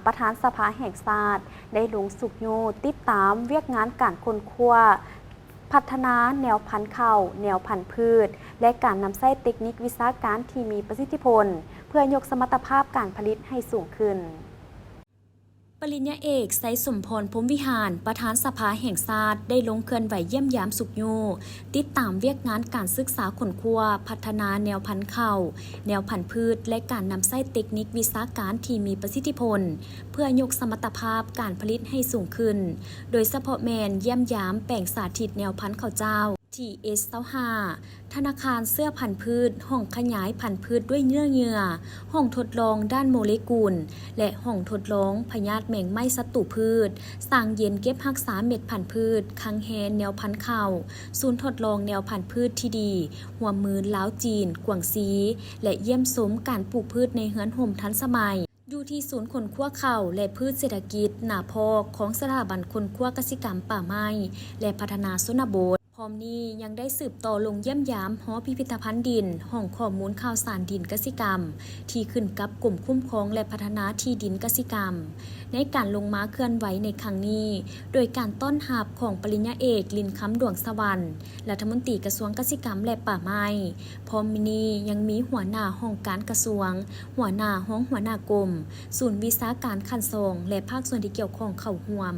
ປະທານສະພາແຫ່ງຊາດ ໄດ້ລົງຊຸກຍູ້ຕິດຕາມວຽກງານການຄົ້ນຄວ້າ ພັດທະນາແນວພັນເຂົ້າ, ແນວພັນພືດ ແລະ ການນຳໃຊ້ເຕັກນິກວິຊາການທີ່ມີປະສິດທິຜົນ ເພື່ອຍົກສະມັດຕະພາບການຜະລິດໃຫ້ສູງຂຶ້ນ. ປະລິນຍາເອກ ໄຊສົມພອນ ພົມວິຫານ ປະທານສະພາແຫ່ງຊາດ ໄດ້ລົງເຄື່ອນໄຫວຢ້ຽມຢາມຊຸກຍູ້ ຕິດຕາມວຽກງານການສຶກສາຄົ້ນຄວ້າ ພັດທະນາແນວພັນເຂົ້າ, ແນວພັນພືດ ແລະ ການນຳໃຊ້ເຕັກນິກວິຊາການທີ່ມີປະສິດທິຜົນ ເພື່ອຍົກສະມັດຕະພາບການຜະລິດໃຫ້ສູງຂຶ້ນ, ໂດຍສະເພາະແມ່ນຢ້ຽມຢາມແປງສາທິດແນວພັນເຂົ້າເຈົ້າ ທີເອັສຊາວຫ້າ ທະນາຄານເຊື້ອພັນພືດ, ຫ້ອງຂະຫຍາຍພັນພືດດ້ວຍເນື້ອເຍື່ອ, ຫ້ອງທົດລອງດ້ານໂມເລກຸນ ແລະ ຫ້ອງທົດລອງພະຍາດແມງໄມ້ສັດຕູພືດ, ສາງເຢັນເກັບຮັກສາເມັດພັນພືດ, ຄັງແຮນແນວພັນເຂົ້າ, ສູນທົດລອງແນວພັນພືດທີ່ດີ, ຮ່ວມມືລາວ-ຈີນ, ກວາງຊີ ແລະ ຢ້ຽມຊົມການປູກພືດໃນເຮືອນຮົ່ມທັນສະໄໝ. ຢູ່ທີ່ສູນຄົ້ນຄວ້າເຂົ້າ ແລະ ພືດເສດຖະກິດນາພອກຂອງສະຖາບັນຄົ້ນຄວ້າກະສິກຳ, ປ່າໄມ້ ແລະ ພັດທະນາຊົນນະບົດ. ພ້ອມນີ້ຍັງໄດ້ສືບຕໍ່ລົງຢ້ຽມຢາມຫໍພິພິທະພັນດິນ, ຫ້ອງຂໍ້ມູນຂ່າວສານດິນກະສິກຳ ທີ່ຂຶ້ນກັບກົມຄຸ້ມຄອງ ແລະ ພັດທະນາທີ່ດິນກະສິກຳ. ໃນການລົງມາເຄື່ອນໄຫວໃນຄັ້ງນີ້ ໂດຍການຕ້ອນຮັບຂອງປະລິນຍາເອກ ລິນຄຳ ດວງສະຫວັນ ລັດຖະມົນຕີກະຊວງກະສິກຳ ແລະ ປ່າໄມ້. ພ້ອມນີ້ຍັງມີຫົວໜ້າຫ້ອງການກະຊວງ, ຫົວໜ້າ, ຮອງຫົວໜ້າກົມ, ສູນວິຊາການຂັ້ນສອງ ແລະ ພາກສ່ວນທີ່ກ່ຽວຂ້ອງເຂົ້າຮ່ວມ.